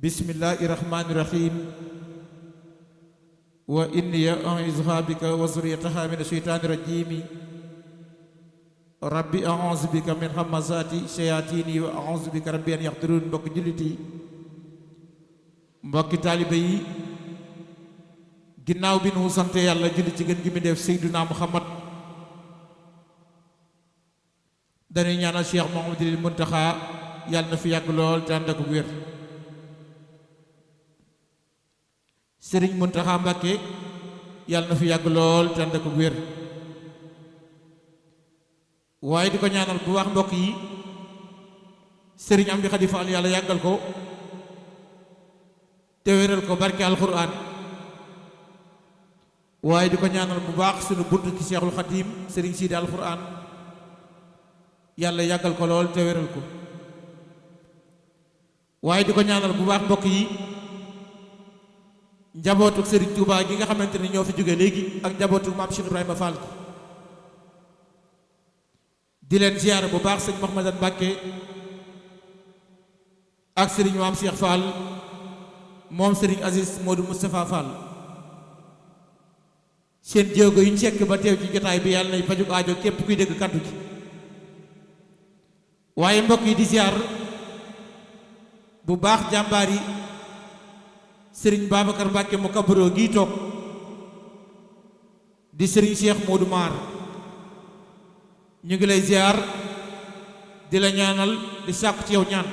bismillahi rahmani rahim wa inni u'iizuha bika wa zurriyataha mina shaytaani rajiimi rabbi a'uuzu bika min hamazaati shayaatiini wa a'uuzu bika rabbi an yahduruun. mbokki jullit yi, mbokki taalibe yi, ginnaaw bi nu sante yàlla julli ci gën gi mi def Seydina Muhammad, dañuy ñaanal Cheikh Mouhamadoul Mountakha yàlla na fi yàgg lool te ànd ak wér. Sëriñ Mountakha Mbacké yàlla na fi yàgg lool te ànd ak wér. waaye di ko ñaanal bu baax mbokk yi Sëriñ Amdi Khady Fall yàlla yàggal ko te wéral ko barke alxuraan. waaye di ko ñaanal bu baax sunu bunt ki Seexul Xadiim Sëriñ Sidi alxuraan yàlla yàggal ko lool te wéral ko. waaye di ko ñaanal bu baax mbokk yi njabootu Sëriñ Tuubaa gi nga xamante ne ñoo fi jóge léegi ak njabootu maam Cheikh Ibrahima Fall di leen ziyaara bu baax sëñ Mouhamadan Mbacké ak sëriñ maam Cheikh Fall moom sëriñ Aziz Modou Moustapha Fall. seen jéego yu ñu sekk ba teew ci jotaay bi yàlla nay faju aajo képp kuy dégg kaddu gi. waaye mbokk yi di ziyaar bu baax jàmbaar yi sëriñ Babacar Mbacké mu kabaroo gii toog di sëriñ Cheikh Modou Maar. ñu ngi lay ziar di la ñaanal di sàkku ci yow ñaan.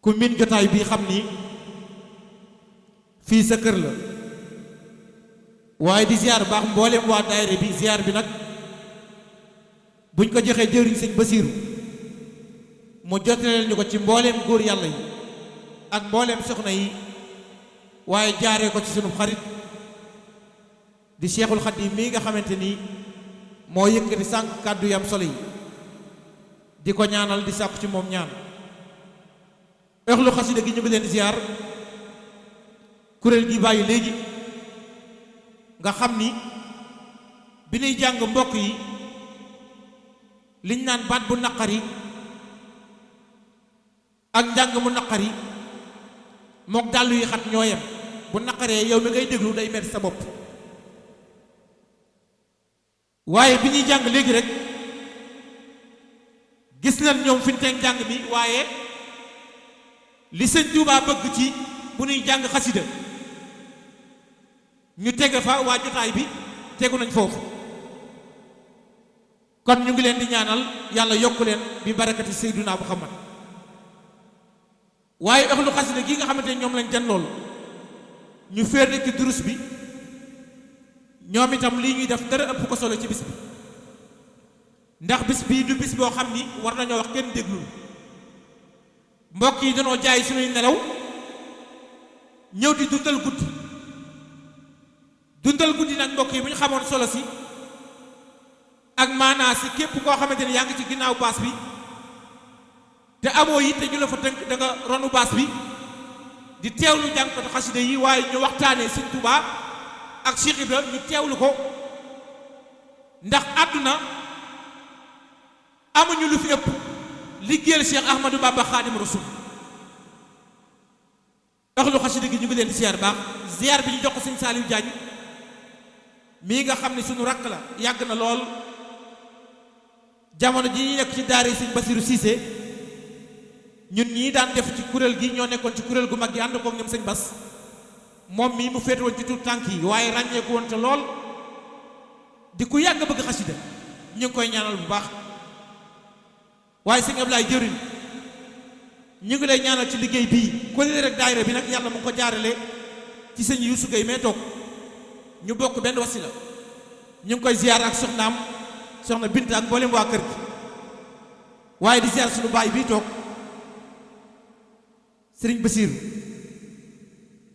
ku min jotaay bi xam ni fii sa kër la. waaye di ziar baax mboolem waa daayira bi. ziar bi nag buñ ko joxee jëwriñ sëñ Basiiru mu jotaleel ñu ko ci mbooleem góor yàlla yi ak mbooleem soxna yi, waaye jaaree ko ci sunu xarit di Cheikhul Khadim mii nga xamante ni moo yëkkati sànq kàddu yam solo yi. di ko ñaanal di sàkku ci moom ñaan. ëxlu xasida gi ñu ngi leen ziar kuréel gi bàyyi léegi nga xam ni bi ñuy jàng mbokk yi liñ naan baat bu naqari ak njàng mu naqari mook dàllu yi xat ñoo yem. bu naqaree yow mi ngay déglu day metti sa bopp. waaye bi ñuy jàng léegi rek gis nañ ñoom fi ñu teg jàng bi, waaye li sëñ Tuubaa bëgg ci bu ñuy jàng xasida ñu tege fa waa jotaay bi tegu nañ foofu. kon ñu ngi leen di ñaanal yàlla yokku leen bi barakati Seydina Muhammad. waaye ëxlu xasida gi nga xamante ne ñoom lañ jan lool ñu féer ci durus bi, ñoom itam lii ñuy def dara ëpp ko solo ci bis bi. ndax bis bii du bis boo xam ni war nañoo wax kenn déglu. mbokk yi danoo jaay suñuy nelaw ñëw di dundal guddi. dundal guddi nag mbokk yi bu ñu xamoon solo si ak maanaa si képp koo xamante ni yaa ngi ci ginnaaw baas bi te amoo yi te ñu la fa tënk da nga ronu baas bi di teewlu jàngkatu xasida yi, waaye ñu waxtaanee Sëñ Tuubaa ak Cheikh Ibra ñu teewlu ko. ndax àdduna amuñu lu fi ëpp liggéeyal Cheikh Ahmadou Bamba Xaadim Rasul. ëxlu xasida gi ñu ngi leen di ziar baax. ziar bi ñu jox ko Sëñ Saliou Diagne mii nga xam ne suñu rakk la, yàgg na lool. jamono ji ñu nekk ci daara Sëñ Basiru Cissé ñun ñii daan def ci kuréel gi ñoo nekkoon ci kuréel gu mag gi ànd koog ñoom Sëñ Bas. moom mii mu féete woon ci tuut tànk yi, waaye ràññeeku woon te lool di ku yàgg bëgg xasida. ñu ngi koy ñaanal bu baax. waaye sëñ Ablaye jëriñ ñu ngi lay ñaanal ci liggéey bii. ko rek daayira bi nag yàlla mu ko jaarale ci sëñ Youssou Gueye mee toog ñu bokk benn wasila. ñu ngi koy ziar ak soxnaam soxna Binta ak mboolem waa kër gi. waaye di ziar suñu baay bii toog sëriñ Basiiru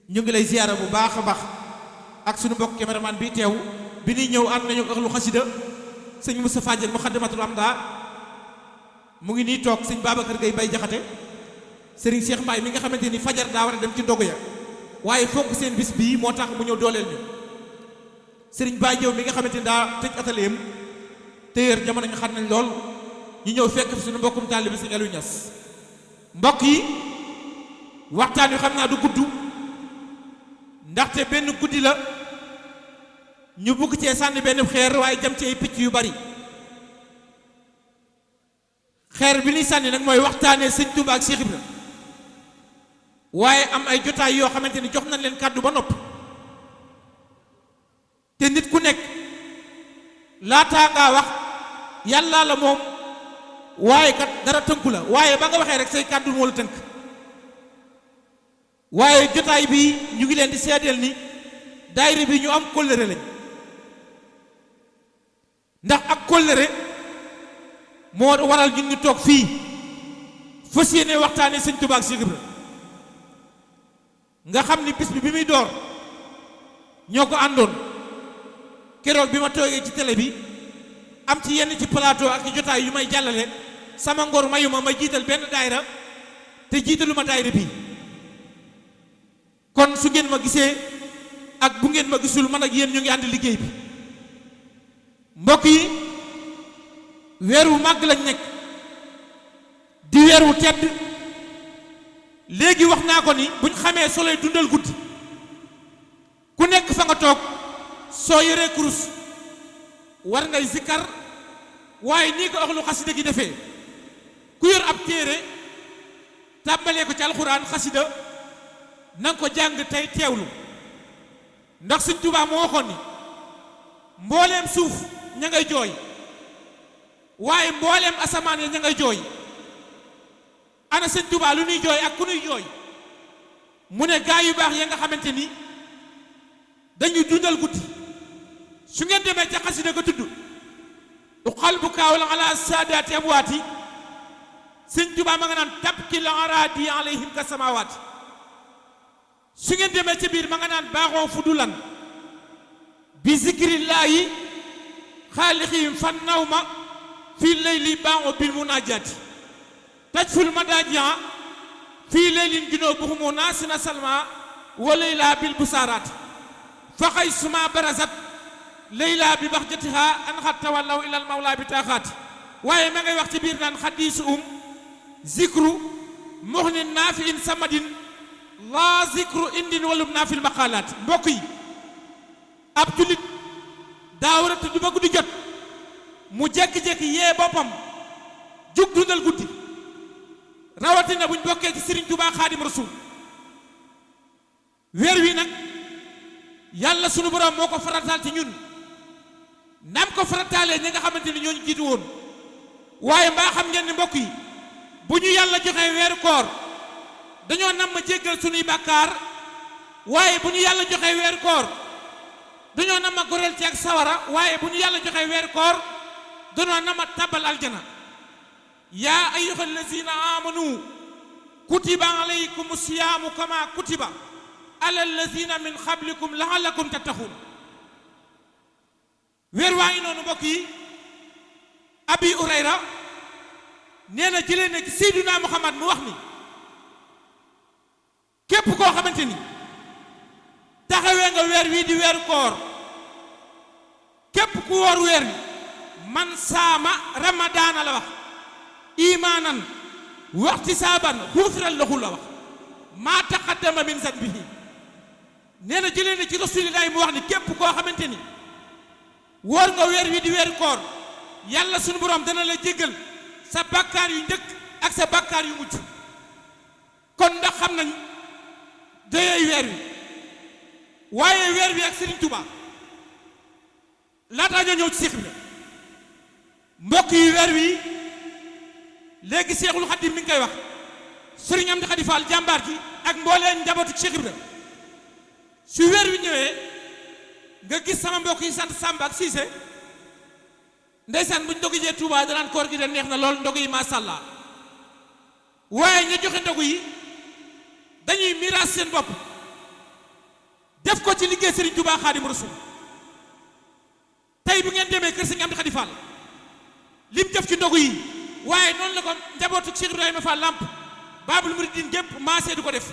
ñu ngi lay ziyaara bu baax a baax ak suñu mbokk cameraman bi teew. bi ñuy ñëw ànd nañu ëxlu xasida sëñ Moustapha Dieng Muxaddamatul Amda mu ngi nii toog, sëñ Babacar Gueye Bay Jaxate, sëriñ Cheikh Mbaye mi nga xamante ni fajar daa war a dem ci ndogu ya, waaye fonk seen bis bii moo tax mu ñëw dooleel ñu. sëriñ Baye Diop mi nga xamante ni daa tëj atelier am téyeer jamono ñu xam nañ lool ñu ñëw fekk fi suñu mbokkum taalibe bi sëñ Aliou Niass. mbokk yi waxtaan wi xam naa du gudd ndaxte benn guddi la ñu bugg cee sànni benn xeer waaye jam ci ay picc yu bari xeer bi ñuy sànni nag mooy waxtaanee sëñ Touba ak Cheikh Ibra waaye am ay jotaay yoo xamante ni jox nañ leen kàddu ba noppi te nit ku nekk laataa ngaa wax yàlla la moom waaye kat dara tënku la waaye ba nga waxee rek say kàddu moo la tënk waaye jotaay bi ñu ngi leen di seedeel ni daayira bi ñu am kóllëre lañ ndax ak kóllëre moo waral ñun ñu toog fii fas yéene waxtaanee sëñ Touba ak Cheikh Ibra nga xam ni bis bi muy door ñoo ko àndoon keroog bi ma toogee ci télé bi am ci yenn ci plateau ak ci jotaay yu may jàllale sama ngor mayuma ma jiital benn daayira te jiitaluma daayira bi kon su ngeen ma gisee ak bu ngeen ma gisul man ak yéen ñu ngi ànd liggéey bi mbokk yi weer wu màgg lañ nekk di weer wu tedd léegi wax naa ko ni buñ xamee soloy dundal guddi ku nekk fa nga toog soo yoree kurus war ngay zikkar waaye nii ko axlu xasida gi defee ku yor ab téere tàmbalee ko ci alxuraan xasida na nga ko jàng tey teewlu ndax Sëñ Tuubaa moo waxoon ni mbooleem suuf ña ngay jooy waaye mbooleem asamaan ya ña ngay jooy ana Sëñ Tuubaa lu nuy jooy ak ku nuy jooy mu ne gaa yu baax ya nga xamante ni dañuy dundal guddi su ngeen demee ca xasida ko tudd uqal bu kaaw la ala saadaati amwaati Sëñ Tuubaa ma nga naan tabki la araadi alayhim ka samawaati su ngeen demee ca biir ma nga naan baaxoo fudulan bi zikrillaahi xaalixihim fan nawma fii layli baaxoo bil munaajaati tajful madaaji'a fii laylin junoobuhum naasina salma wa layla bil busaaraati fa xay suma barazat layla bi baxjatiha an xat tawallaw ilal mawla bi taaxaati waaye ma ngay wax ci biir naan xadiisu zikru muxnin naafiin samadin laa zikru indin walum naafil maqaalaati mbokk yi ab jullit daa war a tudd ba guddi jot mu jekki-jekki yee boppam jug dundal guddi rawatina buñ bokkee ci Sëriñ Tuubaa Xaadim Rasuul weer wi nag yàlla sunu borom moo ko farataal ci ñun nam ko farataalee ñi nga xamante ni ñooñu jiitu woon waaye mbaa xam ngeen ni mbokk yi bu ñu yàlla joxee weeru koor dañoo nam ma jéggal sunuy bàkkaar waaye bu ñu yàlla joxee weeru koor dañoo nam ma goreel ci ak sawara waaye bu ñu yàlla joxee weeru koor dañoo nam ma tabal aljana yaa ayyuha allazina amanu kutiba alaykum siyaamu kama kutiba ala allazina min qablikum laallakum tattaxuun weer waa ngi noonu mbokk yi abi urayra nee na jëlee ne ci seyduna muhammad mu wax ni képp koo xamante ni taxawee nga weer wii di weeru koor képp ku woor weer wi man saama ramadaana la wax imaanan waxtisaaban xuufiral lahu la wax maa taqaddama min zanbihi nee na jëlee na ci rasulillahi mu wax ni képp koo xamante ni woor nga weer wi di weeru koor yàlla sunu borom dana la jéggal sa bàkkaar yu njëkk ak sa bàkkaar yu mujj kon ndax xam nañ doyey weer wi waaye weer wi ak Serigne Touba laataa ñoo ñëw ci Seex Ibra mbokk yi weer wi léegi Seexul Xadiim mi ngi koy wax Serigne Amdi Xadi Fall jàmbaar ji ak mbooleen njabootu Seex Ibra su weer wi ñëwee nga gis sama mbokk yi sant Samba ak Cissé ndeysaan buñ ndogu jee Touba danaan koor gi de neex na lool ndogu yi masha Allah waaye ña joxe ndogu yi dañuy miraas seen bopp def ko ci liggéey Serigne Touba Xaadim Rasuul tey bu ngeen demee kër Serigne Amdi Xadi Fall lim def ci ndogu yi waaye noonu la ko njabootu Cheikh Ibrahima Fall Lamp Baabul Muridiin gépp maasee du ko def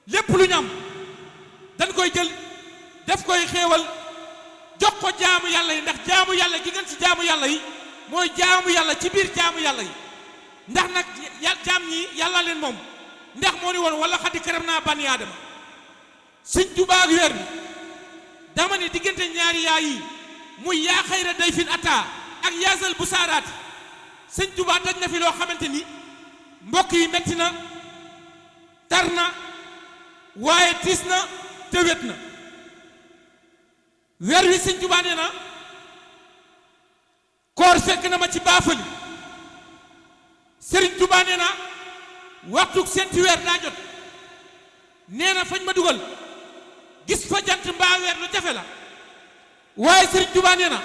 lépp lu ñu am dañ koy jël def koy xéewal jox ko jaamu yàlla yi ndax jaamu yàlla gi ngeen ci jaamu yàlla yi mooy jaamu yàlla ci biir jaamu yàlla yi ndax nag jaam ñi yàlla leen moom ndax moo ni woon wala xaddi karam naa bani aadama. sëñ Tuubaa ak weer bi dama ne diggante ñaari yaa yi muy yaa xayra day fin ata ak yaasal bu saaraati sëñ Tuubaa daj na fi loo xamante ni mbokk yi metti na tar na waaye tiis na te wét na. weer wi sëñ Tuubaa nee na koor fekk na ma ci baafali sëriñ Tuubaa nee na waxtu seenti weer daa jot nee na fañ ma dugal gis fa jant mbaa weer lu jafe la waaye sëriñ Tuubaa nee na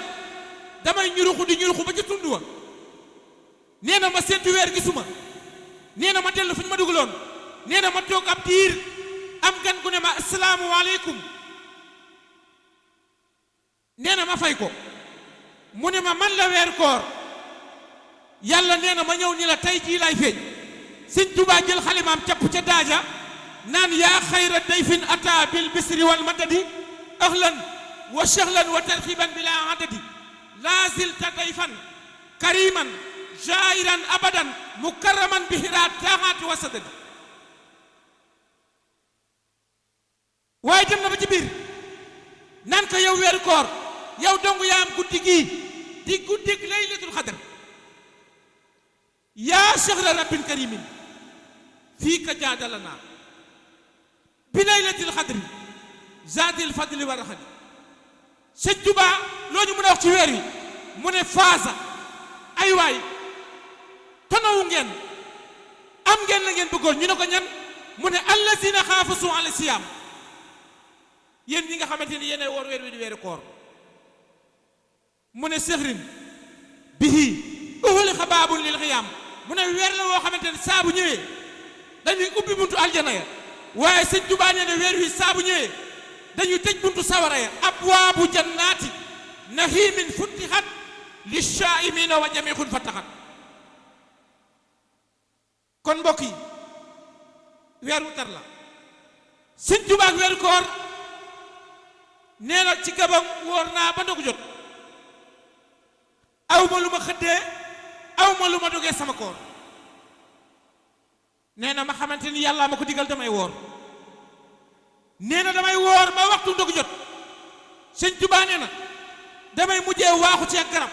damay ñuruxu di ñuruxu ba ci tund wa nee na ma seenti weer gisuma nee na ma dellu fañ ma dugaloon nee na ma toog ab diir am gan gu ne ma asalaamu aleykum nee na ma fay ko mu ne ma man la weer koor yàlla nee na ma ñëw ni la tey jii lay feeñ sëñ Tuubaa jël xalimaam capp ca daaja naan yaa xayra dayfin ata bil bisri wal madadi ahlan wa sahlan wa tarxiban bila adadi laa zilta dayfan kariman jairan abadan mukarraman bihira taaxaati wa sadadi. waaye dem na ba ci biir naan ko yow weeru koor yow dong yaa am guddi gii di guddig laylatul xadar yaa shahra rabbin karimin fii ka jaadalana bi laylatil xadri zaadil fadli wa raxadi. sëñ Tuubaa loo ñu mën a wax ci weer wi mu ne faasa ay waay tonawu ngeen am ngeen la ngeen bëggoon ñu ne ko ñan mu ne allazina xaafasu ala siyaam yéen ñi nga xamante ni yéenay woor weer wi di weeru koor mu ne sëxrin bihi uhuli xabaabun lil xiyaam mu ne weer la woo xamante ne saa bu ñëwee dañuy ubbi buntu aljana ya waaye sëñ Tuubaa nee ne weer wi saa bu ñëwee dañuy tëj buntu sawara ya abwaabu jannaati nahiimin futtixat lishaa'imiina wa jamiixun fattaxat. kon mbokk yi weeru tar la sëñ Tuubaa ak weeru koor nee na ci gabam wóor naa ba ndogu jot aw ma lu ma xëddee aw ma lu ma dogee sama koor nee na ma xamante ni yàlla ma ko digal damay woor nee na damay woor ba waxtu ndogu jot sëñ Tuubaa nee na damay mujjee waaxu ci ak garab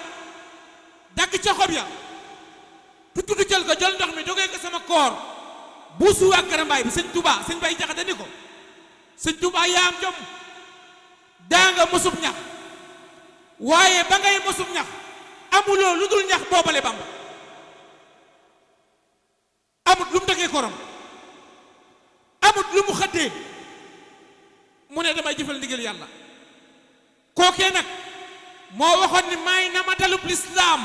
dagg ca xob ya tudd jël ko jël ndox mi dogee ko sama koor buusu ak garambaay bi sëñ Tuubaa sëñ Bay Jaxate ni ko sëñ Tuubaa yaa am jom daa nga mosub ñax waaye ba ngay mosub ñax amuloo lu dul ñax boobale Bamba amut lu mu dëggee korom amut lu mu xëddee mu ne damay jëfal ndigal yàlla. kookee nag moo waxoon ni maay na ma dalub lislaam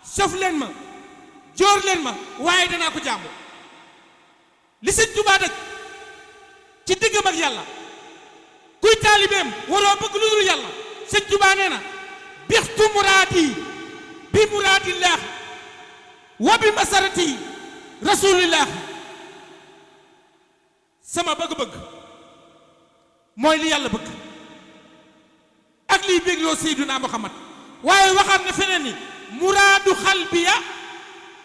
sof leen ma jóor leen ma waaye danaa ko jaamu. li sëñ Tuubaa daj ci diggam ak yàlla kuy taalibeem waroo bëgg lu dul yàlla. sëñ Tuubaa nee na bixtu muraadi bi muraadillah wa bi masarati rasulillah. sama bëgg-bëgg mooy li yàlla bëgg ak liy bégloo Seydina Muhammad waaye waxaat na feneen ni muraadu xalbiya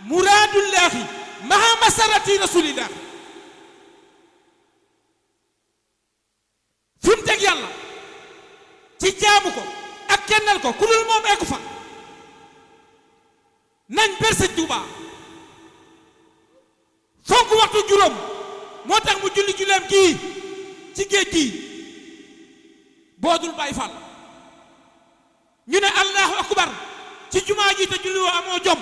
muraadullahi maha masarati rasulillah. fi mu teg yàlla ci jaamu ko ak kennal ko ku dul moom ekku fa. nañ ber sëñ Tuubaa fonk waxtu juróom moo tax mu julli julleem gii ci géej gii boo dul Baay Faal ñu ne allahu akbar ci jumaa ji te julli woo amoo jom.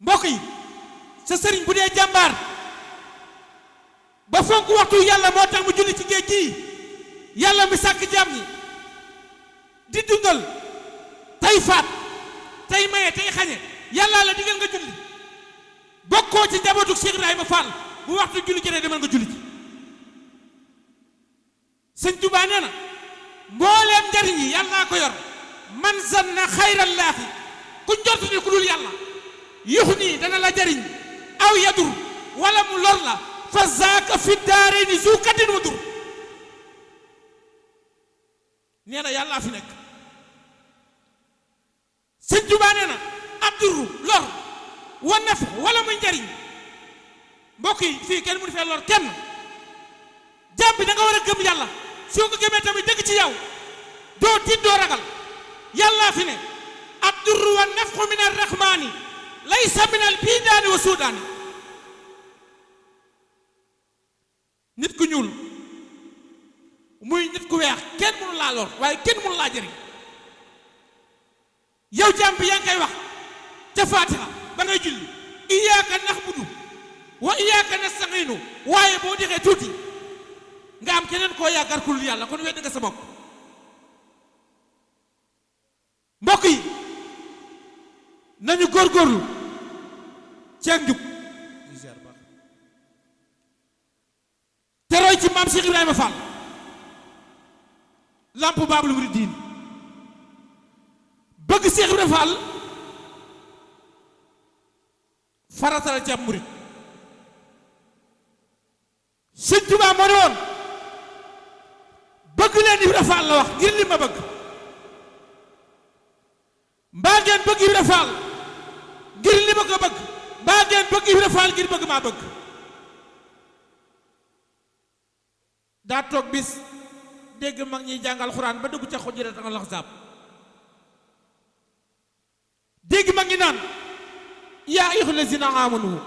mbokk yi sa sëriñ bu dee jàmbaar ba fonk waxtu yàlla moo tax mu julli ci géej gii yàlla mi sàkk jaam ñi di dundal tey faat tey maye tey xañe yàlla la digal nga julli bokkoo ci njabootu Cheikh Ibrahima Fall bu waxtu julli jotee demal nga julli ci. sëñ Tuubaa nee na mbooleem njariñ yi yàllaa ko yor man zanna xayrallaahi ku njort ni ku dul yàlla yux nii dana la jariñ aw yadur wala mu lor la fa zaaka fi daarayni zu kaddin wa dur. nee na yàllaa fi nekk. sëñ Tuubaa nee na abduru lor wa naf wala muy njariñ mbokk yi fii kenn mënu fee lor kenn jaam bi da nga war a gëm yàlla soo ko gëmee tamit dëgg ci yow doo tiit doo ragal yàllaa fi ne ad-durru wa nafxu min ar-rahmaani laysa min al-biidaani wa suudaani nit ku ñuul muy nit ku weex kenn mënu laa lor waaye kenn mënu laa jëriñ yow jaam bi yaa ngi koy wax ca Faatiha ba ngay julli iyyaka na'budu wa iyyaka nasta'iinu waaye boo dexee tuuti nga am keneen koo yaakaar ku dul yàlla kon wedd nga sa bopp mbokk yi nañu góorgóorlu ceeg njub te roy ci maam Cheikh Ibrahima Fall lamp Baabul Muridiin bëgg Cheikh Ibrahima Fall faratal ci ab murid Sëñ Tuubaa moo ne woon bëgg leen Ibrahima Fall la wax ngir li ma bëgg mbaa ngeen bëgg Ibrahima Fall ngir li ma ko bëgg mbaa ngeen bëgg Ibrahima Fall ngir bëgg maa bëgg daa toog bis dégg mag ñiy jàngal xuraan ba dugg ca Xujuraat al Ahzaab dégg mag ñi naan yaa ayyuhal lazina aamanu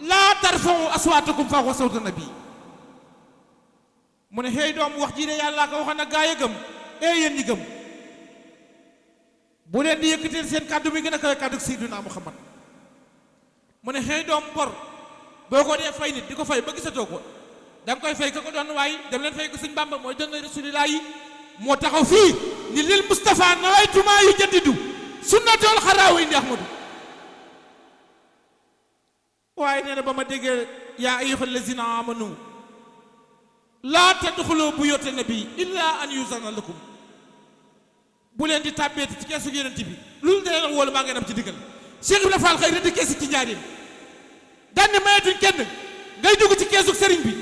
laa tarfa'u aswaatakum fawqa sawti nabi mu ne xëy doom wax ji de yàllaa ko waxoon na gaa yi gëm yéen ñi gëm bu leen di yëkkateel seen kàddu mi gën a kawe kàddu Seydina Muhammad mu ne xëy doom bor boo ko dee fay nit di ko fay ba gisatoo ko da nga koy fay ka ko doon waaye dem leen fay ko sëñ Bàmba mooy doon rasulillah yi moo taxaw fii ni lil Mustafa nawaytu maa yujaddidu sunnatul xaraaw indi Ahmadu waaye nee na ba ma déggee yaa ayyuhal lazina amanu laa tadxulu buyuuta nabi illa an yuzana lakum bu leen di tàbbeeti ci keesu yonent bi loolu dana leen wóolu maa ngeen am ci diggal Cheikh Ibrahima Fall xëy rëdd keesi ci njaarim daan ne mayetuñ kenn ngay dugg ci keesu sëriñ bi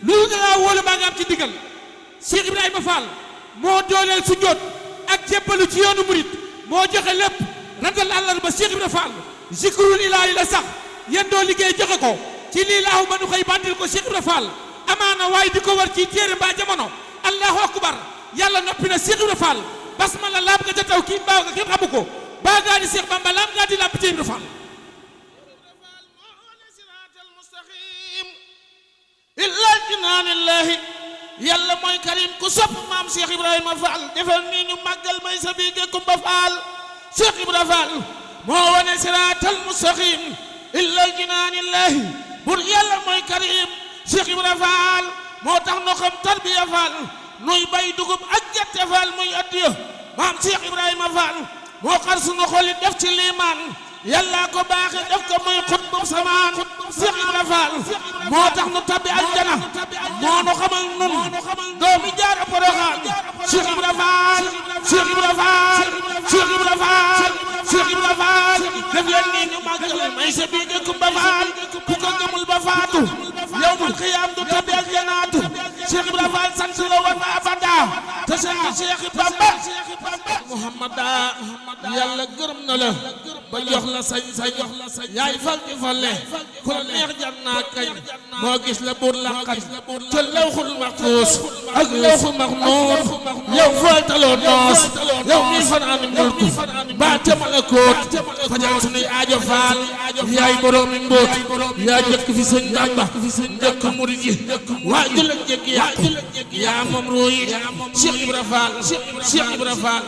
loolu dana wóolu maa ngi am ci diggal Cheikh Ibrahima Fall moo dooleel sujjóot ak jébbalu ci yoonu murit moo joxe lépp randal àllarba Cheikh Ibrahima Fall zikrul ilaahi la sax yéen doo liggéey joxe ko ci lii laahu ba nu xëy bandil ko Cheikh Ibrahima Fall amaana waaye di ko war ci téere mbaa jamono allahu akbar yàlla noppi na Cheikh Ibrahima Fall basmala laam nga ca taw kii mbaaw nga kenn xamu ko baa ngaa di Cheikh Bamba laam ngaa di làmp ci Ibrahima Fall illa jinaanillahi yàlla mooy karim ku sopp maam Cheikh Ibrahima Fall defal nii ñu màggal may sa biige Kumba Fall Cheikh Ibrahima Fall moo wane siraatal mustaqim illa jinaanillahi bur yàlla mooy karim Cheikh Ibrahima Fall moo tax no xam tarbiya Fall nuy bay dugub ak gerte Fall muy addiya maam Cheikh Ibrahima Fall moo xar sunu xoli def ci liimaan yàlla ko baaxe def ko muy xutbu samaan Cheikh Ibrahima Fall moo tax nu tabbi aljana moo nu xamal nun doomi jaara Poroxaan Cheikh Ibrahima Fall Cheikh Ibrahima Fall Cheikh Ibrahima Fall Cheikh Ibrahima Fall def leen nii ñu màggal may sa biige Kumba Fall ku ko gëmul ba faatu yawmul qiyaam du tabbi aljanaatu Cheikh Ibrahima Fall sant la wa abada te sant Cheikh Bamba Muhammada yàlla gërëm na la ba jox la sañ-sañ yaay fal di falle ku la neex jar naa kañ moo gis la buur laqat ca lawxul maxfuus ak lawxul maxnuun yow faltaloo noos yow mi fanaan mulku ba te malakoot fajal sunuy aajo faal yaay boroomi mbóot yaa jëkk fi sëñ Bamba njëkk murid yi waa jël ak jëkk yàqu yaa moom ruuyi Cheikh Ibrahima Fall Cheikh Ibrahima Fall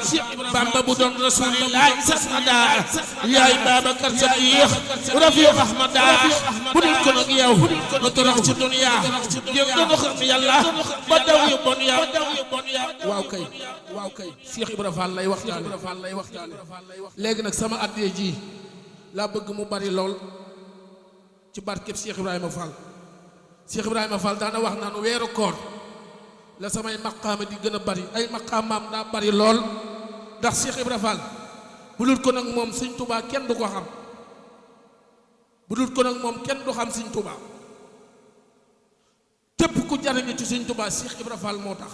Bamba bu doon rasulillahi sasnada yaay Babacar Sadiq Rafiq Ahmada bu dul ko nag yow nu torox ci dunya jéeg danu xam yàlla ba daw yu bon ya waaw kay Cheikh Ibrahima Fall lay waxtaane léegi nag sama addee ji laa bëgg mu bari lool ci barkeb Cheikh Ibrahima Fall Cheikh Ibrahima Fall daana wax naan weeru koor la samay maqaama di gën a bari ay maqaamaam daa bari lool ndax Cheikh Ibrahima Fall bu dul ko nag moom Sëñ Tuubaa kenn du ko xam bu dul ko nag moom kenn du xam Sëñ Tuubaa képp ku jariñu ci Sëñ Tuubaa Cheikh Ibrahima Fall moo tax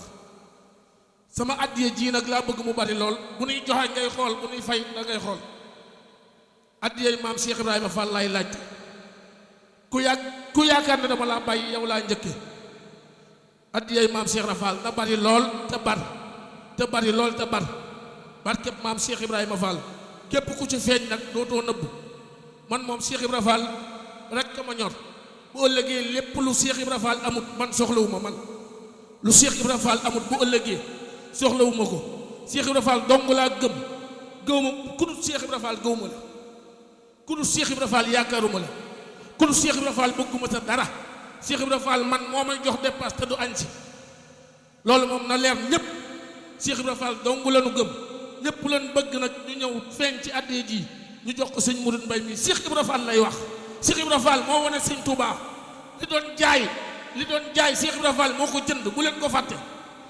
sama addiya ji nag laa bëgg mu bari lool bu nuy joxe ngay xool bu nuy fay da ngay xool addiyey maam Cheikh Ibrahima Fall lay laaj ku yaakaar ne dama laa bàyyi yow laa njëkke addiyey maam Cheikh Ibrahima Fall na bari lool te bari lool te bar barkeb maam Cheikh Ibrahima Fall képp ku ci feeñ nag dootoo nëbb man moom Cheikh Ibrahima Fall rek ka ma ñor bu ëllëgee lépp lu Cheikh Ibrahima Fall amut man soxlawuma man lu Cheikh Ibrahima Fall amut bu ëllëgee soxlawuma ko Cheikh Ibrahima Fall dong laa gëwma ku dul Cheikh Ibrahima Fall gëwma la ku dul Cheikh Ibrahima Fall yaakaaruma la ku dul Cheikh Ibrahima Fall bëgguma sa dara Cheikh Ibrahima Fall man moo may jox dépasse te du añ si loolu moom na leer ñépp Cheikh Ibrahima Fall dong la nu gëm ñépp lañ bëgg nag ñu ñëw feeñ ci addee ji ñu jox ko sëñ Mouride Mbaye mi Cheikh Ibrahima Fall lay wax Cheikh Ibrahima Fall moo wane sëñ Touba li doon jaay Cheikh Ibrahima Fall moo ko jënd bu leen ko fàtte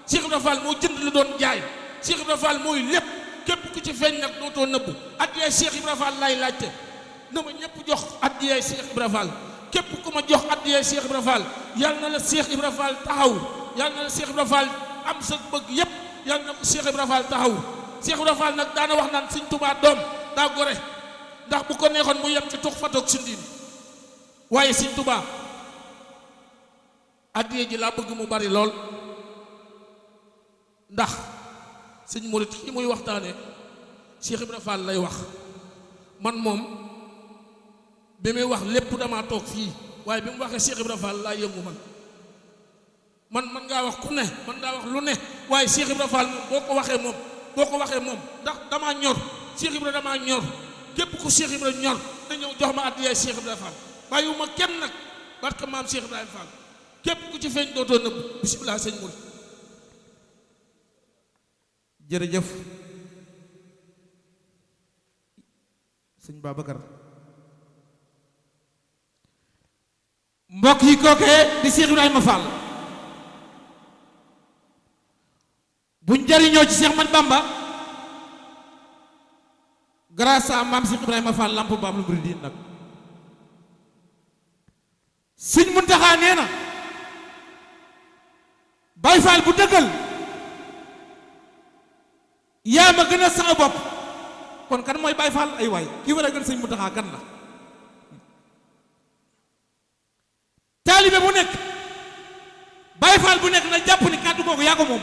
Cheikh Ibrahima Fall moo jënd li doon jaay Cheikh Ibrahima Fall mooy lépp képp ku ci feeñ nag dootoo nëbb addiyee Cheikh Ibrahima Fall lay laajte na ma ñëpp jox addiyee Cheikh Ibrahima Fall képp ku ma jox addiyee Cheikh Ibrahima Fall yàlla na la Cheikh Ibrahima Fall taxaw yàlla na la Cheikh Ibrahima Fall am sa bëgg yépp yàlla na ko Cheikh Ibrahima Fall taxaw Cheikh Ibrahima Fall nag daana wax naan sëñ Touba doom daa gore ndax bu ko neexoon mu yem ci tux fatoog sundiin waaye sëñ Touba addiyee ji laa bëgg mu bari lool ndax sëñ Mouride ki muy waxtaane Cheikh Ibrahima Fall lay wax man moom bi muy wax lépp damaa toog fii waaye bi mu waxee Cheikh Ibrahima Fall laa yëngu man ngaa wax ku ne man ngaa wax lu ne waaye Cheikh Ibrahima Fall moom boo ko waxee moom ndax damaa ñor Cheikh Ibrahima damaa ñor képp ku Cheikh Ibrahima ñor na ñëw jox ma addiyaay Cheikh Ibrahima Fall bàyyiwuma kenn nag barke maam Cheikh Ibrahima Fall képp ku ci feeñ dootoo nëbb bisimilah sëñ Mouride. jërëjëf sëñ Babacar mbokk yi kookee di Cheikh Ibrahima Fall buñ jariñoo ci Cheikh Mat Bamba grâce à maam Cheikh Ibrahima Fall lamp Baabul Muridiin nag sëñ Muntaxa nee na Baay Fall bu dëggal yaa ma gën a sama bopp kon kan mooy Baay Fall ay waay kii war a gën sëñ Muntaxa kan la taalibe bu nekk Baay Fall bu nekk na jàpp ni kàddu googu yaa ko moom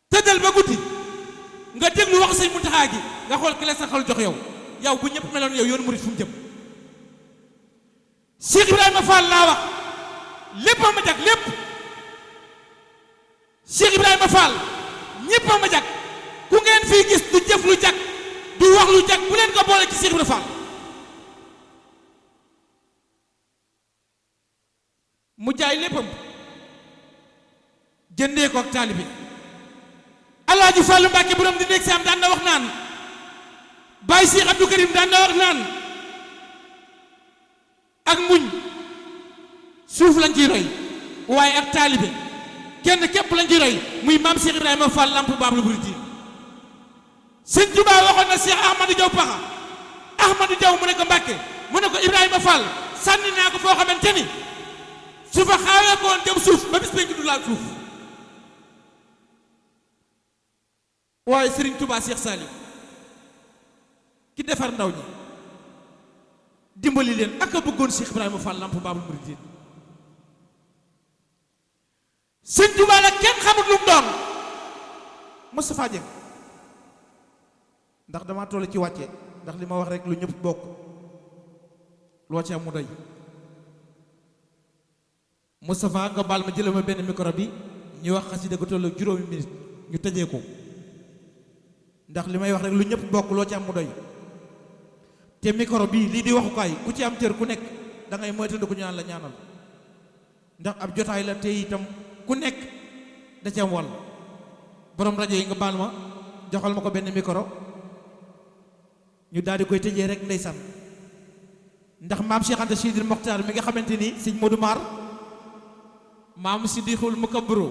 tëddal ba guddi nga déglu wax sëñ Muntaxa gi nga xool ki la sa xol jox yow bu ñëpp meloon yow yoonu murit fu mu jëm Cheikh Ibrahima Fall laa wax lépp a ma jag lépp Cheikh Ibrahima Fall ñépp a ma jag ku ngeen fii gis du jëf lu jag du wax lu jag bu leen ko boole ci Cheikh Ibrahima Fall mu jaay léppam jëndee ko ak taalibe Alaaji Fallu Mbàkke borom di nekk si am daan na wax naan Baay Cheikh Abdou Karim daan na wax naan ak muñ suuf lañ ciy roy waaye ak taalibe kenn képp lañ ciy roy muy maam Cheikh Ibrahima Fall lamp Baabul Muridiin sëñ Tuubaa waxoon na Cheikh Ahmadou Diaw Paxa Ahmadou Diaw mu ne ko Mbàkke mu ne ko Ibrahima Fall sànni naa ko foo xamante ni su fa xaawee ko woon dem suuf ba bis penc du laal suuf waaye Serigne Touba Cheikh Saliou ki defar ndaw ñi dimbali leen ak a bëggoon Cheikh Ibrahima Fall lamp Baabul Muridiin sëñ Touba la kenn xamut lu mu doon Moustapha Dieng ndax dama toll ci wàcce ndax li ma wax rek lu ñëpp bokk loo ci am mu doy Moustapha nga baal ma jëlee ma benn micro bi ñu wax xasida ga toll juróomi minute ñu tëjee ko ndax li may wax rek lu ñëpp bokk loo ci am mu doy te micro bii lii di waxukaay ku ci am cër ku nekk da ngay moytandiku ñaan la ñaanal ndax ab jotaay la te itam ku nekk da ci am wàll borom rajo yi nga baal ma joxal ma ko benn micro ñu daal di koy tëjee rek ndeysaan ndax maam Cheikh Anta Sidil Mokhtar mi nga xamante ni sëñ Modou Mar maam Sidixul Mukabbaro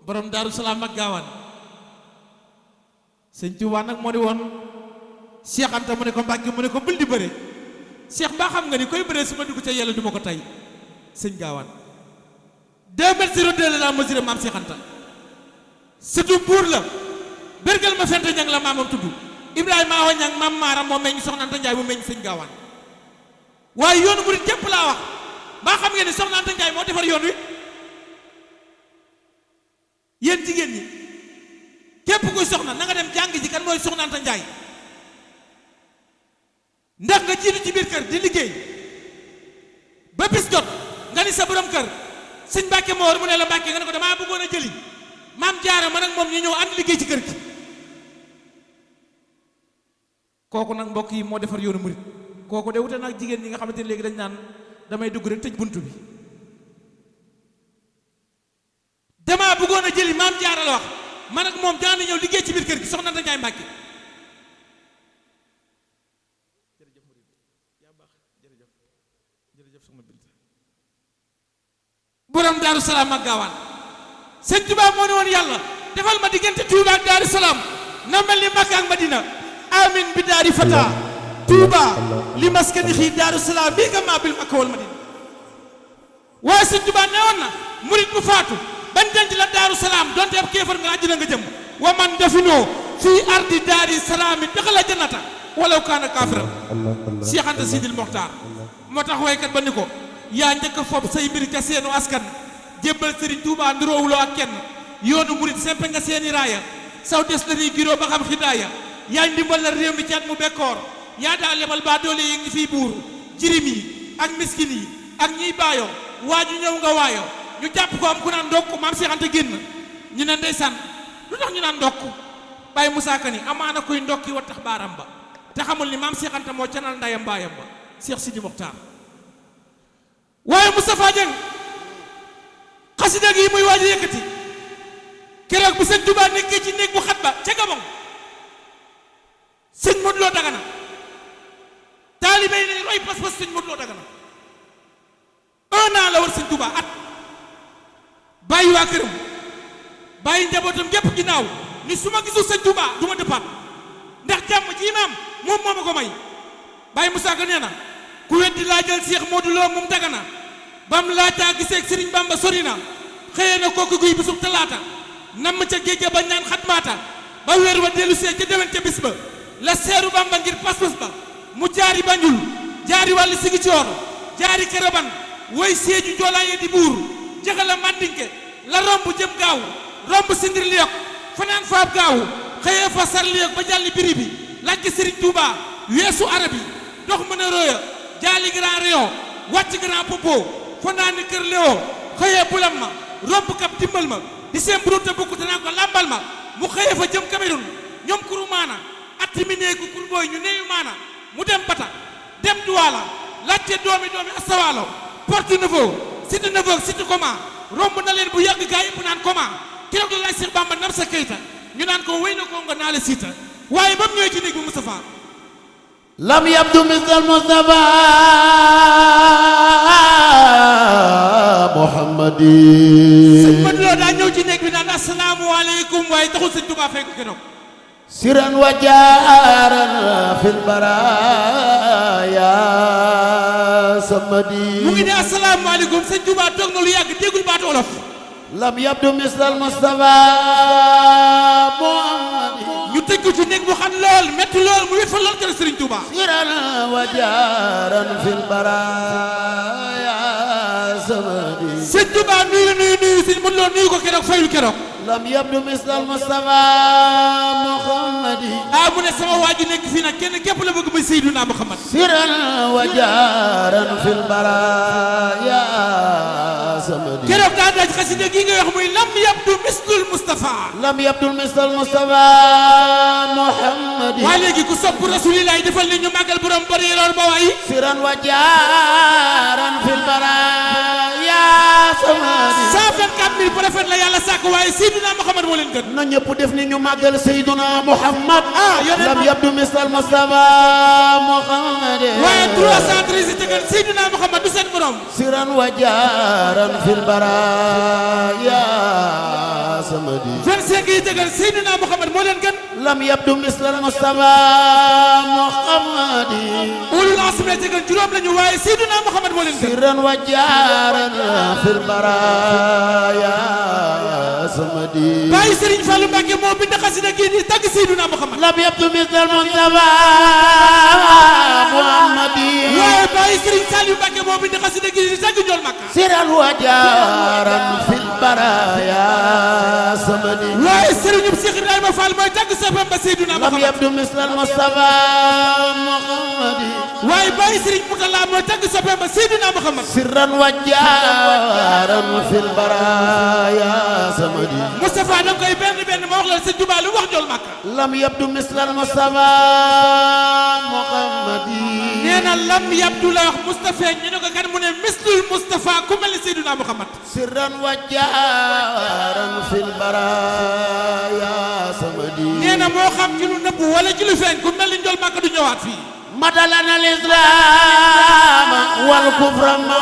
borom Daaru Salaam ak Gaawaan sëñ Tuubaa nag moo di woon Cheikh Anta mu ne ko Mbàkke mu ne ko bul di bëre Cheikh mbaa xam nga ni koy bëree su ma dugg ca yàlla du ma ko tey sëñ Gaawaan 2 mètres 02 la mesuré maam Cheikh Anta surtout buur la bergal ma fente ñang la maamam tudd Ibrahima Awa Ñang maam maaram moo meññ soxna Anta Njaay mu meññ sëñ gaawaan waaye yoonu murit képp laa wax mbaa xam ngeen ne soxna Anta Njaay moo defar yoon wi yéen jigéen ñi képp kuy soxna na nga dem jàng ji kan mooy soxna Anta Njaay ndax nga jiitu ci biir kër di liggéey ba bis jot nga ni sa borom kër sëñ Mbàkke Moor mu ne la Mbàkke nga ne ko damaa bëggoon a jëli maam Jaara man ak moom ñu ñëw ànd liggéey ci kër gi kooku nag mbokk yi moo defar yoonu murit kooku de wute nag jigéen ñi nga xamante ne léegi dañ naan damay dugg rek tëj buntu bi damaa bëggoon a jëli maam Jaara la wax man ak moom daan ñëw liggéey ci biir kër gi soxna Anta Njaay Mbàkke jërëjëf murit yaa baax jërëjëf soxna Binta borom Daaru Salaam ak Gaawaan sëñ Tuubaa moo ne woon yàlla defal ma diggante Tuubaa ak Daaru Salaam na mel ni Makka ak Madina amin bi daari fata Tuubaa li maskani xii Daaru Salaam bii nga maa bil Makka wal Madina waaye sëñ Tuubaa ne woon na murit bu faatu ban denc la Daaru Salaam donte ab kéefar nga àjjana nga jëm wa man dafinoo fii ardi daari salaami daxala jannata walaw kaana kaafiran Cheikh Anta Sidil Mokhtar moo tax waykat ba ni ko yaa njëkk a fob say mbir ca seenu askan jébbal Sëriñ Tuubaa nduroowuloo ak kenn yoonu murit sempe nga seeni raaya saw des la ni giroo ba xam xidaaya yaa ndimbal la réew mi ci at mu bekkoor yaa daa lebal baa doole yi ngi fii buur jirim yi ak miskin yi ak ñiy baayo waaju ñëw nga waayo ñu jàpp ko am ku naan ndokk maam Cheikh Anta génn ñu ne ndeysaan lu tax ñu naan ndokk Baye Moussa Ka ni amaana kuy ndokki wa tax baaram ba te xamul ni maam Cheikh Anta moo canal ndayam baayam ba Cheikh Sidi Mokhtar waaye Moustapha Dieng xasida gi muy waaj a yëkkati keroog bi sëñ Touba nekkee ci néeg bu xat ba ca Gabon sëñ Modou Lo Dagana taalibe yi ne roy pas-pas sëñ Modou Lo Dagana un an la war sëñ Touba at bàyyi waa këram bàyyi njabootam gépp ginnaaw ni su ma gisul sëñ Touba du ma dëppaat ndax jàmm ji imaam moom moo ma ko may Baye Moussa Ka nee na ku weddi laa jël Cheikh Modou Lo moom Dagana bam laataa gisee ak Serigne Bamba sori na xëyee na kooku guy bisub talaata namm ca géej ba ñaan xatmaata ba weer wa dellu see ca déwén ca bis ba la seeru Bamba ngir pas-pas ba mu jaari Banjul jaari wàllu Sigicoor jaari Karaban woy Séeju joolaaye di buur jaxala Mandinke la romb jëm gaaw romb sindir liyok fanaan faab gaaw xëyee fa sar liyok ba jàlli biri bi laaj Serigne Touba weesu arab yi dox mën a roya jaali Grand Rayon wàcc Grand Popo fanaan kër Léo xëyee bulam ma romb kap dimbal ma di seen buruta bukk te naan ko lambal ma mu xëyee fa jëm Cameroun ñoom kuru maana atti mi neeku kur booy ñu neeyu maana mu dem Bata dem Douala laajte doomi astawaalo Porte Nouveau Cité Nouveau Cité Koma romb na leen bu yàgg gaa yëpp naan Koma keroog la laaj Cheikh Bamba nam sa kayita ñu naan ko wéy na ko nga naa le siita waaye ba mu ñëwee ci néeg bi Moustapha lam yabdu misal Mustafa Muhammadi sëñ Modou Lo daa ñëw ci néeg bi naan asalaamaaleykum waaye taxul sëñ Touba fekk keroog siran wa jaaran fil baraya samadi mu ngi ne asalaamaaleykum sëñ Touba toog na lu yàgg déggul baatu olof lam yabdu misal Mustafa Muhammadi ñu tëj ko ci néeg bu xam lool métti lool mu wét fa lool kër Serigne Touba siran wa jaaran fil baraya samadi sëñ Touba nuyu sëñ Modou Lo nuyu ko keroog fayul keroog lam yabdu misal Mustafa Muhammadi mu ne sama waa ji nekk fii nag kenn képp la bëgg muy Seydina Muhammad siran wa jaaran fil baraya samadi keroog daa daaj xasida gi nga wax muy lam yabdu mislul Mustafa lam yabdu misal Mustafa Muhammadi waa léegi ku sopp rasulillahi defal ni ñu màggal borom bari lool ba waay siran wa jaaran fil baraya samadi 124 000 prophètes la yàlla sàkk waaye Seydina Muhammad moo leen gën na ñëpp def ni ñu màggal Seydina Muhammad lam yabdu misal Mustafa Muhammadi waaye 313 tegal Seydina Muhammad du seen borom siran wa jaaran fil baraya samadi 25 yi tegal Seydina Muhammad moo leen gën lam yabdu misal Mustafa Muhammadi ulul asmi tegal juróom lañu waaye Seydina Muhammad moo leen gën siran wa jaaran fil baraya samadi Baye Serigne Fallou Mbacké moo bind xasida gi di tagg Seydina Muhammad lam yabdu misal Mustafa Muhammadi waaye Baye Serigne Saliou Mbacké moo bind xasida gi di tagg Njool Makka siran wa jaaran fil baraya samadi waaye Serigne Cheikh Ibrahima Fall mooy tagg soppeem ba Seydina lam Muhammad yabdu misal Mustafa Muhammadi waaye Baye Serigne Moutalla mooy tagg soppeem ba Seydina Muhammad sirran wa jaaran fil baraya samadi Moustapha da nga koy benn ma wax la Sëñ Tuubaa lu wax Njool Makka lam yabdu misal Mustafa Muhammadi nee na lam yabdu la wax Moustapha ñu ne ko kan mu ne mislul Moustapha ku mel ni Seydina Muhammad sirran wa jaaran fil baraya samadi nee na moo xam ci lu nëbb wala ci lu feeñ ku mel ni Njool Makka du ñëwaat fii madalana al islam wal kufra ma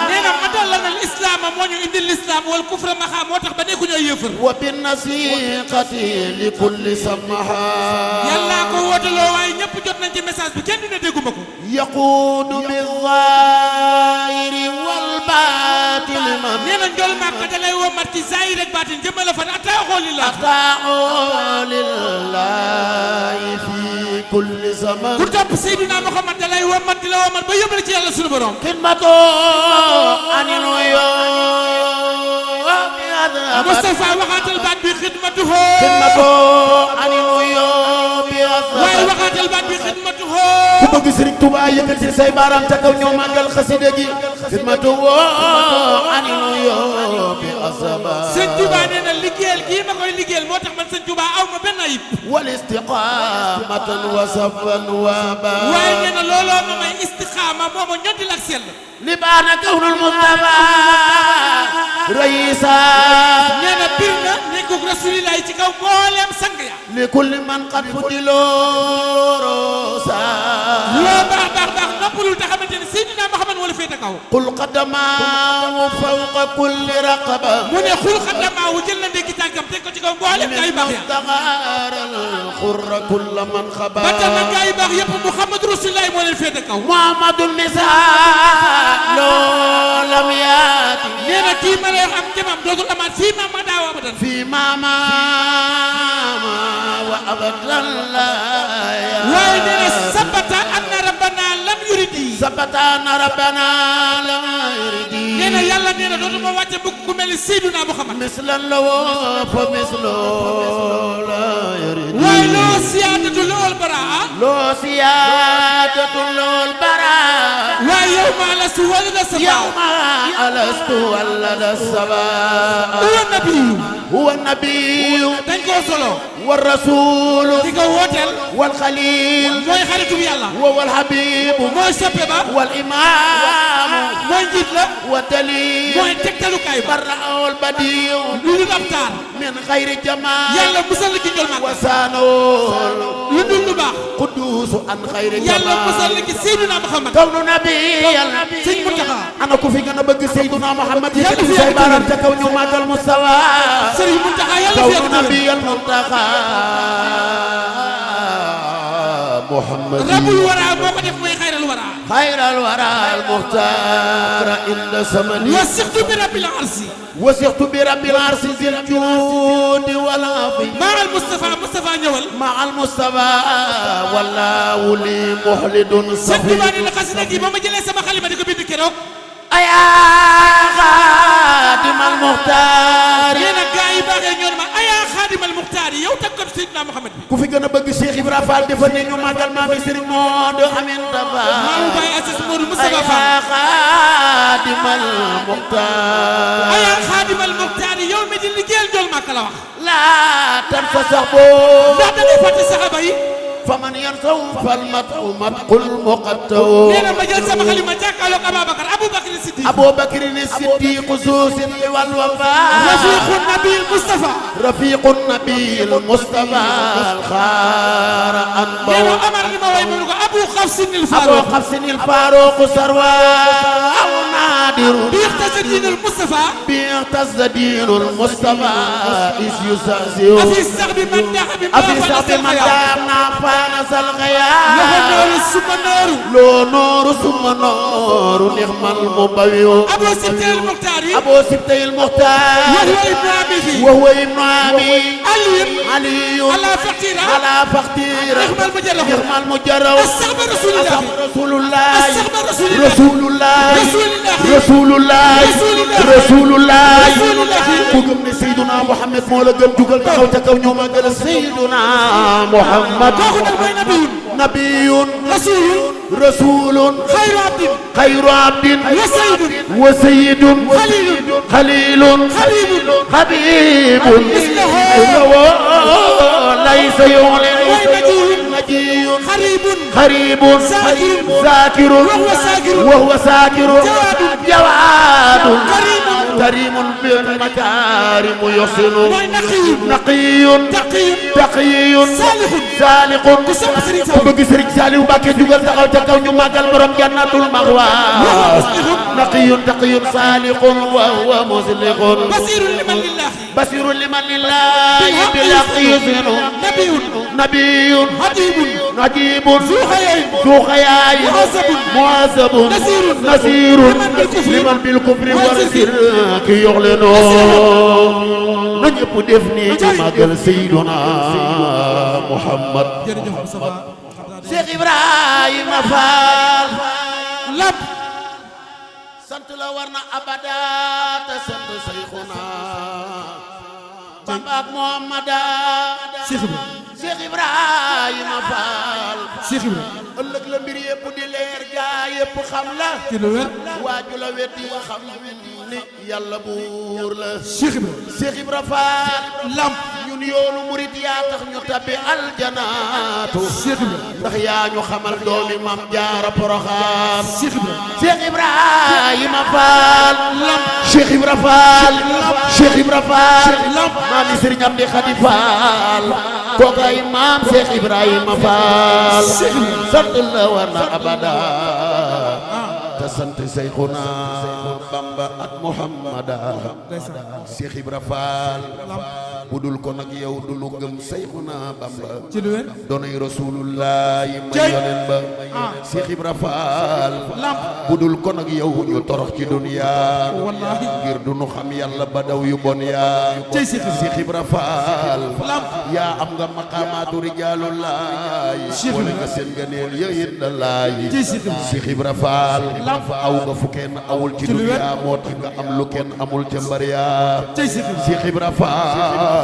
nee na madalana al islam moo ñu indi l'islam wal kufra maxa moo tax ba nekku ñooy yëfër wa bin nasiqati li kulli samaha yàllaa ko wootaloo waaye ñëpp jot nañ ci message bi kenn dina dégguma ko yaquudu bil zahiri wal batili man nee na Njool Makka da lay womat ci zahir ak baatin jëmale fan ataaxoo lillah ata'u lillahi fi kulli zaman ku topp Seydina Muhammad da lay womat di la womat ba yóbbu la ci yàlla sunu borom xidmato aninu yo Moustapha waxaatal baat bi xidmatuhu xidmato aninu yo bi waaye waxaatal baat bi xidmatuhu ku bëgg Serigne Touba yëkkati say baaraam ca kaw ñëw màggal xasida gi xidmatu aninu yo bi asaba Sëñ Touba nee na liggéeyal gii ma koy liggéeyal moo tax man Sëñ Touba aw ma benn ayib wal istiqamatan wa safan wa ba waaye nee na looloo ma may istiqaama moo ma ñoddil ak sell li baana kawnul Mustafa raisa nee na bir na nekkug rasulillahi ci kaw mbooleem sang ya li kulli man qad fudilo rosa loo baax noppalul te xamante ne Seydina Muhammad wala féete kaw qul qadamaahu fawqa kulli raqaba mu ne xul xaddamaawu jël na ndékki tànkam teg ko ci kaw mbooleem gaa yu baax ya mustaxaaral xurra kulla man xaba ba tax na gaa yu baax yëpp Muhammad rasulillahi moo leen féete kaw muhammadun misaaloo lam yaati nee na kii ma lay wax am jëmam dootul amaat fii maama daawa abadan fii maama wa abadan la waaye nee na sabata anna rabbana lam yuridi sabata anna rabbana lam yuridi nee na yàlla nee na dootuma wàcce mukk ku mel ni Seydina Muhammad mislan la woo fa misloo la yuridi waaye loo siyaadatu lool baraa loo siyaadatu lool baraa waaye yow ma alastu walada saba yawma alastu walada saba huwa nabiyu huwa nabiyu dañ koo solo wa rasulu di ko wooteel wal xalil mooy xaritub yàlla wal habibu mooy soppe ba wal imaamu mooy njiit la wa dalil mooy tegtalukaay ba barraawal badiyu lu dul ab taar min xayri jamaa yàlla musal la ci Njool Makka wasaanool lu dul lu baax quduusu an xayri yàlla jamaa musal la ci Seydina Muhammad kawnu nabiyal sëñ Muntaxa ana ku fi gën a bëgg Seydina Muhammad Yàlla yëkkati fi say yàgg baaraam ca kaw ñu màggal Mustafa Sëriñ Muntaxa yàlla fi kawnu yàgg nabiyal Muntaxa Muhammad rabul wara moo ko def mooy xayral wara xayral wara al muxtaar inda samadi wasixtu bi rabbil arsi wasixtu bi rabbil arsi zil juudi wal afi maa al Moustapha ñëwal ma al Mustafa wallahu li muxlidun sëñ safi Tuubaa ni la xasida gi ba ma jëlee sama xalima di ko bind keroog ayaa xaadimal muxtaar nee na gaa yi baaxee ñoo ne ma ayaa xaadimal muxtaar yi yow tàggatu Seydina Muhammad bi ku fi gën a bëgg Cheikh Ibra Fall defal ne ñu màggal maam yi Serigne Modou Aminta Fall maamu Baye Assis Modou Moustapha Fall ayaa xaadimal muxtaar ayaa xaadimal muxtaar yi yow mi di liggéeyal Njool Makka la wax laa tan fa sax boo ndax da ngay fàtte saxaaba yi faman yansaw fal mat'u matqul muqattaw nee na ma jël sama xalima jàkkaarloog Ababacar Aboubacar Siddiq Abubakar Siddiq suusin wal wafa rafiqu nabil Mustafa rafiqu nabil Mustafa al xaara an nee na Omar li ma way mu ne ko Abu حفص أبو الفاروق حفص الفاروق سروى نادر بيختز دين المصطفى بيعتز دين المصطفى إذ يساسيو أفي السغب من دعم أفي سبب من دامنا فانس له الغيار النور ثم النور لو نور ثم نور نعم المبوي أبو سبتي المختاري أبو سبتي المختار وهو ابن عمه وهو ابن عمي علي علي على فقيرة على فقير نعم المجرب نعم المجرب السغب رسول الله رسول الله السغب رسول الله رسول الله رسول الله رسول الله رسول الله رسول الله رسول الله ku gëm ne Seydina Muhammad moo la gën jugal taxaw ca kaw ñoo màggal Seydina Muhammad kooku nag mooy nabiyun nabiyun rasulun rasulun xayru abdin xayru abdin wa sayyidun wa sayyidun xalilun xalilun xabibun xabibun mislahu laysa yu'lin way najiyun najiyun xaribun xaribun Zakirun. zakirun وهو ساكر. وهو ساكر جواد. جواد كريم. كريم بالمكارم يحسن mooy naqi نقي taqi تقي صالح. صالح ku sopp Serigne ku Saliou bëgg Serigne Saliou Mbacké jugal taxaw ca kaw ñu màggal borom jannatul maxwa نقي تقي صالح وهو مصلح بصير لمن لله بصير لمن لله بالحق يحسن نبي نبي حبيب نجيب ذو خير ذو خيال مهذب مهذب نصير نصير لمن بالكفر لمن بالكفر والشرك والشرك يعلن نجيب دفني ماغل سيدنا محمد jërëjëf Moustapha Cheikh Ibrahima Fall lab sant la war na abada te sant Seyxuna Bamba ak Muhammada Cheikh Ibrahima Cheikh Ibrahima Fall Cheikh Ibrahima ëllëg la mbir yëpp di leer gaa yëpp xam la ci lu wér waaju la weddi xam ni yàlla buur la Cheikh Ibrahima Cheikh Ibra Fall lamp ñun yoonu murit yaa tax ñu tabbi aljanaatu Cheikh Ibrahima ndax yaa ñu xamal doomi Maam Jaara Poroxaan Cheikh Ibrahima Cheikh Ibrahima Fall Cheikh Ibra Fall Cheikh Ibra Fall maami Sëriñ Amdi Xadi Fall kookay maam Cheikh Ibrahima Fall sant la war na abada te sant Seyxuna Bamba ak Muhammada Cheikh Ibra Fall budul ko nag yow du lu gëm Seyxuna Bamba ci lu wér doonay Rasulullah yi may yonen ba Cheikh Ibra Fall budul ko nag yow ñu torox ci dunya wallahi ngir du nu xam yàlla ba daw yu bon yaa Cheikh Ibra Fall yaa am nga maqaamaatu rijaalullahi wala nga seen ngëneel yëyit da laay Cheikh Ibra Fall aw nga fu kenn awul ci dunya moo tax nga am lu kenn amul ca mbar yaa Cheikh Ibra Fall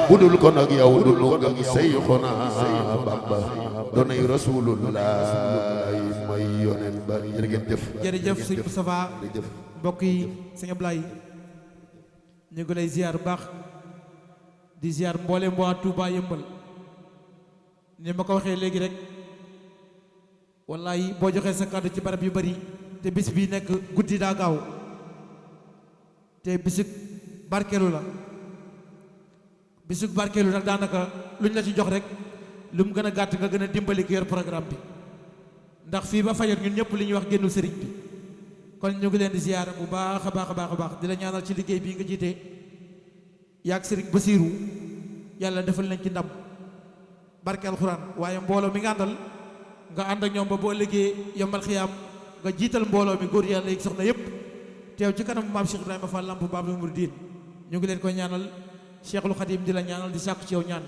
budul ko nag yow du nu gëm Seyxuna Bamba doonay Rasulullah may yonen ba jërë ngeen jëf jërëjëf sëñ Moustapha mbokk yi sëñ Ablaye ñu ngi lay ziar bu baax di ziar mboolem waa Touba yëmbal ni ma ko waxee léegi rek wallaay boo joxee sa kàddu ci barab yu bari te bis bi nekk guddi daa gaaw te bisug barkeelu la bisug barkeelu nag daanaka luñ la ci jox rek lu mu gën a gàtt nga gën a dimbali ki yor programme bi ndax fii ba fajar ñun ñëpp li ñuy wax génnu sëriñ bi kon ñu ngi leen di ziyaara bu baax a baax a baax a baax di la ñaanal ci liggéey bii nga jiite yaag sëriñ Basiiru yàlla defal nañ ci ndam barke alxuraan waaye mbooloo mi nga àndal nga ànd ak ñoom ba boo liggéey yombal xiyaam nga jiital mbooloo mi góor yàlla yi soxna yëpp teew ci kanam maam Cheikh Ibrahima Fall Lamp Baabul Muridiin ñu ngi leen koy ñaanal Cheikhul Khadim di la ñaanal di sàkku ci yow ñaan